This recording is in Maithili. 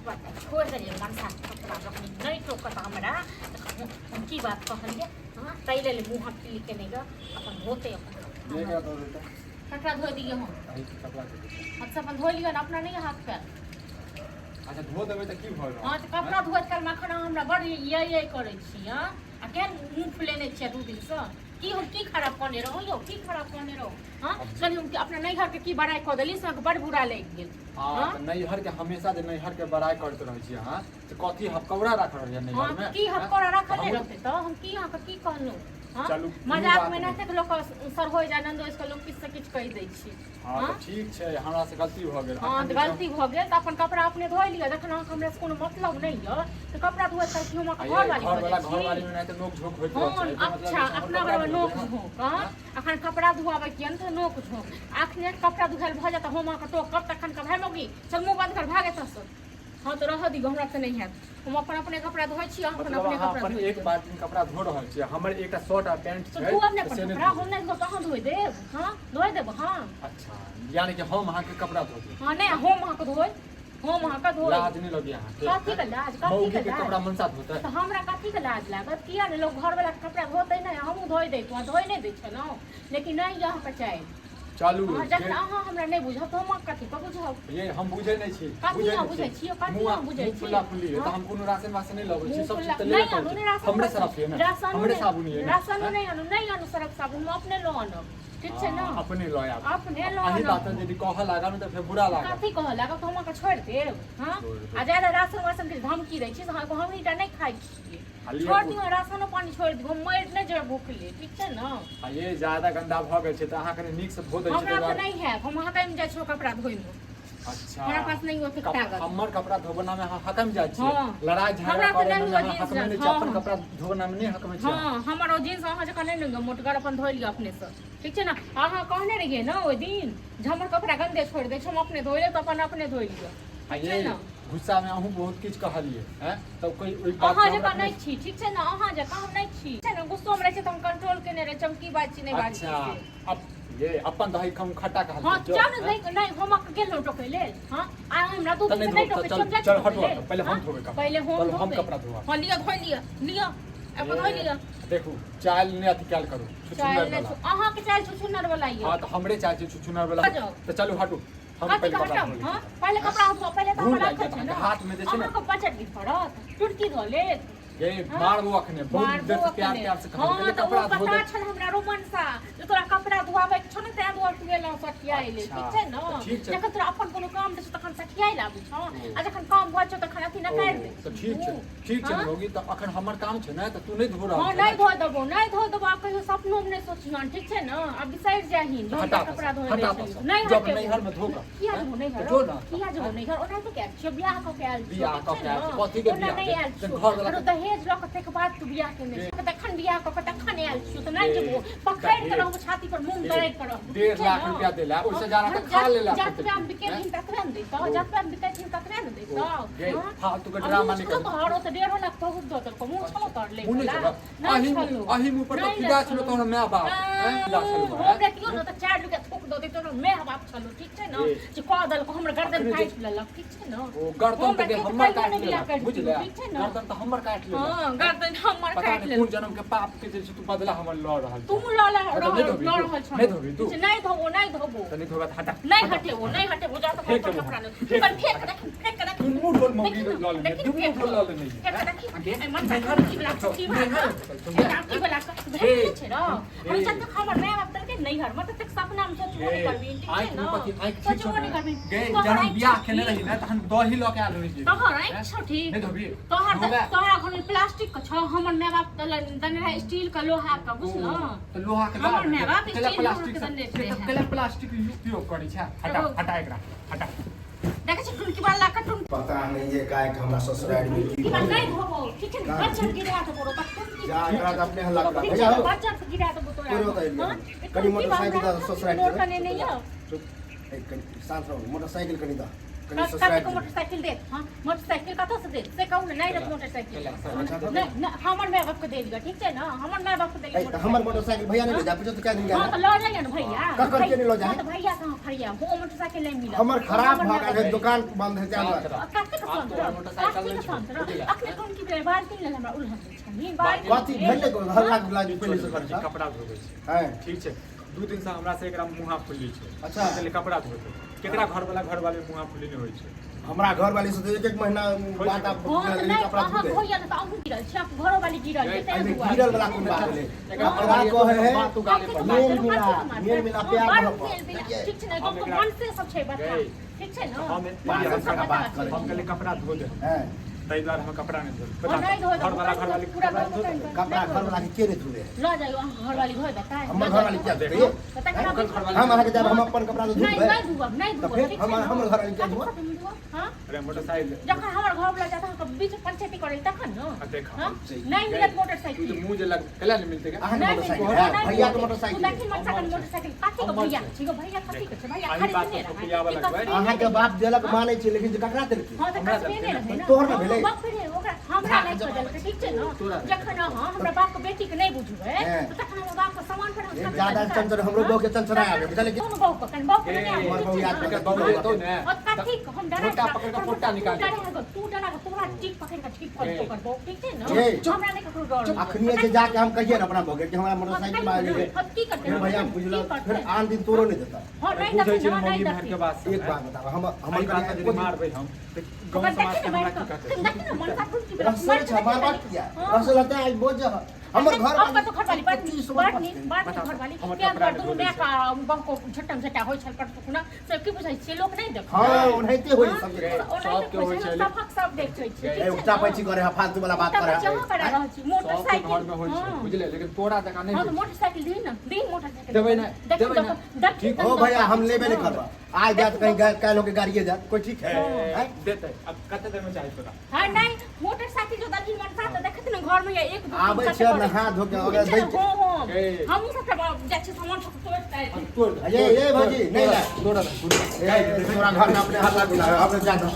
बात छोड़ि देलियै मनसा कपड़ा जखन नहि टोकत हमरा तऽ हम की बात कहलियै। हँ, ताहि लेल मुँह हाथ पी के नहि गऽ, अपन धोते अपन कपड़ा धो दियौ हम। अच्छा, अपन धो लिअ ने, अपना नहि हाथ पैर। अच्छा, धो देबै तऽ की भऽ? हँ, तऽ कपड़ा धोइत कालमे एखन अहाँ हमरा बड़ ये ये करै छी। हँ, आ केहन मुँह फुलेने छियै 2 दिनसँ? की हम की खराब कहने रहौं यौ? की खराब कहने रहौं? हँ, कनि हम अपना नैहरके की बड़ाइ कऽ देली से अहाँके बड़ बुरा लागि गेल? हँ, तऽ नैहरके हमेशा जे नैहरके बड़ाइ करैत रहै छी अहाँ, तऽ कथी हपकौड़ा राखल रहैया नैहर मे? की हपकौड़ा राखल नहि रहतै तऽ हम की अहाँके की कहलहुँ? हँ, चलू, कोनो मजाक बात मे नहि। नहि लोक सर हो जाय, नन्दोस के लोक किछु से किछु कहि दै छै। हँ, तऽ ठीक छै, हमरा से गलती भऽ गेल। हँ, अखन तऽ जे छै गलती भऽ गेल तऽ अपन कपड़ा अपने धोइ लिअ। जखन अहाँके हमरा से कोनो मतलब नहि यऽ तऽ कपड़ा धोइत काल की हम अहाँके आ ये घरवाली भऽ घरवाला जाइ घरवाली छी? मे नहि तऽ नोक झोंक होइत रहै हँ छै। एहिके मतलब अच्छा जे छै हमर अपना कपड़ा बराबर नहि नोक धोबै अहाँ? झोंक। हँ, अखन कपड़ा धोआबै किया ने तऽ नोक झोंक। अखने कपड़ा धोआयल भऽ जायत, हम अहाँके टोकब तखन कहब, हे मौगी, चल मुँह बंद कर, भाग एतऽसँ। हँ, तऽ रहऽ दियौ, हमरा तऽ नहि हैत। हम अपन अपने कपड़ा धोइ छी, अहाँ अपन मतलब अपने अहाँ कपड़ा अपन धोइ एक लिअ। बाल्टीन कपड़ा धो रहल छियै, हमर एकटा शर्ट आ पैंट तऽ छै धोअब ने तऽ अपन से नहि कपड़ा धोबै? हम नहि धोब तऽ अहाँ धोइ देब? हँ, धोइ देब? हँ। अच्छा, यानी कि हम अहाँके कपड़ा धो देब? हँ, नहि, हम अहाँके धोइ, हम अहाँके धोइ। लाज नहि लगैया अहाँके? कथी के लाज? कथी मौगी के के लाज? कपड़ा मनसा धोतै? तऽ हमरा कथी के लाज लागत? किया ने लोक घरवला के कपड़ा धोतै? नहि, हमहूँ धोइ दैतहुँ, धोइ नहि दै छलहुँ, लेकिन नहि यऽ अहाँके चाही। चलू। हँ, जखन अहाँ हमरा नहि बुझब तऽ हम अहाँके कथी के बुझब? ये हम बुझै नहि छी। कथी बुझै अहाँ नहि बुझै छी। छियै? कथी मुँह अहाँ बुझै मुँह छी? फुल्ला फुल्ली है तऽ हँ? हम कोनो राशन वासन नहि लबै छी। मुँह सब चीज फुल्ला तऽ लेबे नहि करै आनू छी। ने राशन हमरे वासन। सरफ ये ने? राशनो हमरे नहि साबुन ये ने? राशनो हैं? नहि आनू, नहि आनू सरफ साबुन, हम अपने लऽ आनब, ठीक छै ने? हँ, अपने लऽ आयब। अपने लऽ अही आनब। बात यदि कहऽ लागब ने तऽ फेर बुरा लागत। कथी कहऽ लागब? तऽ हम अहाँके छोड़ि देब? हँ? छोड़ि देब। आ ज्यादा राशन वासन के धमकी दै छी से अहाँके हमहीटा नहि खाइ छियै। आ लिअ। छोड़ि दियौ, राशनो पानी छोड़ि दियौ, हम मरि नहि जेबै भूखले, ठीक छै ने? आ ये ज्यादा गन्दा भऽ गेल छै तऽ अहाँ कनि नीकसँ धो दै छी। हमरा तऽ तऽ नहि हैत, हम हकमि जाइ छियै कपड़ा धोइमे। अच्छा। हमरा पास नहि ओतेक ताकत। हमर कपड़ा धोबना मे अहाँ हकमि जाइ छियै? हँ। लड़ाइ झगड़ा हमरा तऽ करै नहि मे हुआ अहाँ जींस हकमै नहि डांस, छियै? अपन हँ। कपड़ा धोबना मे नहि हकमै छियै? हँ, हमर ओ जींस अहाँ जकाँ नहि ने मोटगर, अपन धोइ लिअ अपनेसँ, ठीक छै ने? अहाँ कहने रहियै ने ओहि दिन जे हमर कपड़ा गन्दे छोड़ि दै छै, हम अपने धोइ लेब, तऽ अपन अपने धोइ लिअ, आ ठीक छै ये ने? गुस्सा मे अहूँ बहुत किछु कहलियै हैं, तऽ कोइ ओहि बात अहाँ के हमरा जकाँ नहि छी, ठीक छै ने? अहाँ जकाँ हम नहि छी, ठीक छै ने? गुस्सोमे रहै छै तऽ हम कंट्रोल केने रहै छी, हम की बाजै छी नहि बाजै छी अच्छा से। अब ये अपन दही कम खट्टा कहल। हँ, चल ने। नहि नहि, हम अहाँके गेलहुँ टोकै लेल? हँ, आ हमरा 2 तऽ दिन नहि से नहि धोब टोकै तऽ छी, हम चल जाइ छी चल टोकै हटू लेल। हटू, पहिले हम हँ? धोबै कपड़ा। पहिले हम चल, हम धोबै। कपड़ा धोअब। हँ, लिअ, धोइ लिअ, लिअ, अपन धोइ लिअ। देखू, चाल नहि अथी कयल करू चालि छुछुनर नहि वाला। अहाँके चालि छुछुनर वाला यऽ। हँ, तऽ हमरे चाल छै छुछुनर वाला। जाउ। तऽ चलू, हटू, हम कथी पहिले के कपड़ा हटब? धो लै हँ छी। पहिले कपड़ा धो, पहिले तऽ घूर हमर लागि राखल जायत छै ने। अहाँके हाथमे जे छै ने। अहाँके बजट गिर पड़त, टुटकी धऽ लेत। गे हँ? मारबो अखने बहुत मारबो देर से प्यार अखने। प्यार से कहलियै, हँ, कहलियै तऽ ओ कपड़ा धो पता दे। छल हमरा रोमनसा जे तोरा कपड़ा धोआबै के छौ ने, तैं दुआरे तू एलहुँ सठियाइ लेल, अच्छा, ठीक छै ने? तऽ ठीक छै। जखन तोरा अपन कोनो काम रहै छौ तखन सठियाइ लए आबै छौ ओ। आ जखन काम भऽ छौ तखन अथी ओ नकारि दै तऽ छी ठीक छै तू। ठीक छै ने हँ? मौगी, तऽ अखन हमर काम छै ने, तऽ तू नहि धो रहल हँ छै नहि ने? धो देबो, नहि धो देबो। आब कहियो सपनो मे नहि सोचिहन, ठीक छै ने? आब बिसरि जाहिन जे हम हटा तोरा कपड़ा धोए दै हटा छलियौ। तऽ नहि जब हटेबो। नैहर मे धो कऽ किया हैं? जेबो नैहर? तऽ जो ने। किया जेबो नैहर? ओनाहिते के आयल छियौ, बियाह कऽ के आयल छियौ, बियाह ठीक कऽ छै के आयल ने? छियौ, कथी के ओना बियाह? नहि आयल जे छियौ। घरवला आरो के- दहेज लऽ कऽ ताहिके बाद तू बियाह केने छी, तखन बियाह कऽ के तखन आयल छियौ, तऽ नहि ए, जेबो। पकड़ि कऽ दहेज। रहबो, छाती पर मूँग दरड़ि कऽ रहबो, डेढ़ ठीक छै लाख ने? रुपया देला, ओहिसँ ज्यादा तऽ खा लेला जतबे हम कतेक, बिकेलहिन ततबे ने दैतौ, ओ। जतबे हम बिकेलहिन ततबे ने दैतौ। ओ, गे हँ? फालतू के आ ड्रामा मुँह नहि छलो करू। तोहर, ओ तऽ 1.5 लाख बहुत दऽ देलकौ, मुँह छलो तोहर लै मुँह नहि वला? छलो? नहि अही छलो। अही मुँह पर तऽ नहि फिदा छलो। छलो तोहर माय बाप, हैं? फिदा छलो, हम हैं? रहितियौ ने तऽ चारि रुपया थूक दऽ दैतौ ने, माय बाप छलो, ठीक छै ने? ए। जे कऽ देलकौ, हमर गर्दन अखने जे- काटि लेलक, ठीक छै ने? ओ गर्दन हम तऽ गे रहितियौ तऽ हमर कहियो काटि नहि बियाह लेलक करितियौ, बुझले ठीक छै ने? गर्दन तऽ हमर काटि लेलक। हँ, गर्दन हमर पता काटि नहि कोन लेलक। जन्म के पाप के जे छै तू बदला हमर लऽ रहल तू छह। लऽ अच्छा, नहि धोबी लऽ तू? रहल छौ। नहि धोबी तू? नहि धोबो, नहि धोबो। तऽ नहि धोबा तऽ हटा। नहि हटेबो, नहि हटेबो, जा तऽ फेंक अपन देबो कपड़ा हम, ले फेंक कनि, फेंक रखी, फेंक रखी। दुनू ढोल मौगी देखी ने, लऽ लेने, देखी ने, दुनू फेंक ढोल लऽ लेने। फेंक रखी। गे, एहि मन नैहर टुटकी वाला, टुटकी वाला, नैहर टुटकी वाला भेट छै र। हम जतेक हमर माय बाप देलकै नैहर मे ततेक सपना मे सोचबो नहि करबी, ठीक छै आँखि ने? मे कथी आँखि ठीक छौ सोचबो नहि ने? करबी। गे तोहर जहन आँखि बियाह छौ केने ठीक? रही ने तहन दही लऽ के आयल रही। तोहर आँखि छौ ठीक? नहि धोबी? तोहर धोबे। तोहरा घर में प्लास्टिक के छौ, हमर माय बाप देने रहे स्टील के, लोहा के, बुझल? तऽ लोहा के हमर माय बाप केला स्टील लोहा प्लास्टिक के से देने रहे। केला प्लास्टिक उपयोग करै छै? हटा, हटा एकरा, हटा। देखै छी टुनकी वाला के टुनकी पता नहीं ये गाय के हमरा ससुराल में की वाला भऽ नहि गेल। धोबो, ठीक छै ने? बच्चन गिरा देबो रो टुनकी। जा, एकरा तऽ अपने हल्ला करा ठीक भैया छै हो। बच्चन से गिरा देबो तोरा। तोरो तऽ एलियै हाँ? हम। ई कनि टुनकी मोटरसाइकिल वाला दऽ ससुराल मोर जेबै। कने नहि यौ। चुप, ए, कनि शांत रहू, मोटरसाइकिल कनि दऽ। कनि ससुरारि कतेक मोटरसाइकिल देत? हाँ, मोटरसाइकिल कतऽ से देत से कहू ने। नहि रहत मोटरसाइकिल। केला, सर, अच्छा, नहि नहि, हमर माय बाप के दे दिअ, ठीक छै ने? हमर माय बाप के दे ए, तऽ हमर मोटरसाइकिल भैया नहि ले जा पूछो तऽ क्या दिन हाँ, तऽ गेल। लऽ जाइए ने भैया। ककर के नहि लऽ जाए? हाँ, तऽ भैया कहाँ खड़िया वो मोटरसाइकिल नहि मिलत। हमर खराब हमर भऽ माय गेल है, दुकान बंद है ताहि साथ दुआरे। रह। कतेक आब शांत तोहर रह, मोटरसाइकिल कतेक नहि छौ, शांत रह। बुझलियै? अखने कोन की भेलै? बाल्टी लेल हमरा उलहन दै छथिन, बाल्टी। कथी भेलै? हल्ला गुल्ला जे पहिले से करै छह? कपड़ा धोबै छै। हैं। ठीक छै, 2 दिन से हमरा से एकरा मुँहा फुल्ली छै। अच्छा। चले कपड़ा धोते केकरा घर वाला, घर वाले मुँहा फुल्ली नहि होइ छै। हमरा घर वाली से तऽ एक एक महीना बात आब हाँ, तऽ नहि कपड़ा अहाँ धोते। होइया ने तऽ अहूँ गिरल छी, अहाँके घरो वाली गिरल छै, ताहि एहिमे दुआरे। गिरल वाला कोन बात भेलै? एकरा एकरा कहै है बात उगाले कतेक पर। मारतै, मेल मिलाप, कतेक मारतै? मेल मिलाप हाँ, प्यार बड़ मोहब्बत। मेल मिलाप। देखिए, ठीक छै ने? हम गाँवके एकरा- मन से सब छै बता। गई। ठीक छै ने? हम बात सब बात बता करै हम कहले कपड़ा धो दे, हैं। ताहि दुआरे हम कपड़ा नहि धोल। और नहि धोए घर वाला, घर वाली पूरा कपड़ा घर धो में कपड़ा घर वाला के के नहि धुले है? लऽ जाइयो, अहाँ घरवाली धोए देतै। हमर घरवाली क्या देखो। धोते? तऽ तकरा ओकर घरवाली हम अहाँके जायब, हम अपन कपड़ा तऽ नहि धोबै। नहि धुअब, नहि तऽ धुअब। फेर ठीक छै ने? हमर घरवाली किया कथी धुअब? खातिर धुअब? हाँ? अरे मोटरसाइकिल जखन हमर घर वाला जाता अहाँके बीच पंचायती करै तखन ने। आ देख। हाँ? जी। नहि मिलत तू मोटरसाइकिल। तऽ मुँह जे लग कला नहि मिलते का? अहाँके नहि मोटरसाइकिल मिलत, है नहि भैया के मिलत। तू मोटरसाइकिल। देखी मोटरसाइकिल, मोटरसाइकिल कथी के भैया छै गो? भैया कथी के छै? भैया एहि बात खरीदने पर रहै। पियाबऽ ई लगबै। कस्बे अहाँके बाप देलक मानै छै, लेकिन जे ककरा देलकै? हाँ, तऽ हमरा कस्बे नहि रहै ने। तोहर ने हाँ, भेलै? बाप रे, ओकरा हमरा नहि खोजलकै, ठीक छै ने? तोरा नहि। जखन अहाँ हमरा बाप के बेटी के नहि बुझबै हैं। तऽ तखन हमर बाप के सामान पर हम एक ज्यादा चंचल हमरो बहू के चंचल आबे, बुझलियै कि? कोन बहू के? कनि बहू के नहि आबै, हमर ठीक बहू छै याद ने? एकर बहू देतौ ने। और कथी के हम डरा झोटा पकड़ के पोटा निकाल तू डरा के, तू डरा के तोरा चीख पकड़ के ठीक कर ए। ओकर बहू, ठीक छै ने? ए। हमरा नहि ककरो डर होइए। अखनिए जे जाके हम कहिए ने अपना बहू के कि हमरा मोटरसाइकिल मांगे हम की करतै? फिर भैया की बुझलक करतै? फिर आन दिन तोरो नहि देता। हाँ, नहि बुझै देथिन, छै हाँ, मौगी नहि मेहर के देथिन। बात सब, एक हैं? बात बताब, हम हमर एहि बात पर यदि कनिया मारबै हम तऽ गाँव ओकर समाज देखी के ने हमरा बैठ की कऽ। कहतै? देखी ने मनसा कोन की भेलै? रसोई छै, मारबाक किया? हाँ। रसोई लगता है बोझ है। हमर घर अब तो घरवाली बड़ नीक, बड़ नीक, बड़ नीक बताउ, घरवाली। हमर प्याज कपड़ा पर दुनू नहि माय धोबै का बहू को झट्टम झट्टा होइ छल पर सुखना से की बुझै छियै? लोक नहि देखै। हाँ, ओनाहिते होइ छै सबके। सबके होइ छै। सबक सब देखै छै, ठीक ए, छै उल्टा ने? पैची करे है, फालतू वाला बात उल्टा करे पैची है। अहाँ करा रहल छी। सबके मोटरसाइकिल घर में होइ छै, हाँ। बुझलियै? लेकिन तोरा जकाँ नहि हाँ, तऽ होइ छै। मोटरसाइकिल दी ने, दी मोटरसाइकिल। देबै नहि, देखी देबै नहि। देखी ठीक। ओ भैया, हम लेबे नहि करब। आइ जात कहीं काल्हि होके गाड़िए जात, कोई ठीक है? ए, हैं? देतै। अब कते देर में चाही तोरा? हाँ, नहीं, मोटरसाइकिल जो दलही मनसा तऽ देखत ने घर में या एक दू तीन आबै कते छै करै। नहा धो के अगर ठीक छै दै ने? हाँ, हाँ। ए। हमहूँ सब तऽ जाइ छी सामान सब तोड़ि ताड़ि। तोड़ दे। ए, ए, भौजी, नहि तोड़ा लाय। तोड़ा दे। ए, तोरा घर में अपने हल्ला गुल्ला है, अपने जा दो।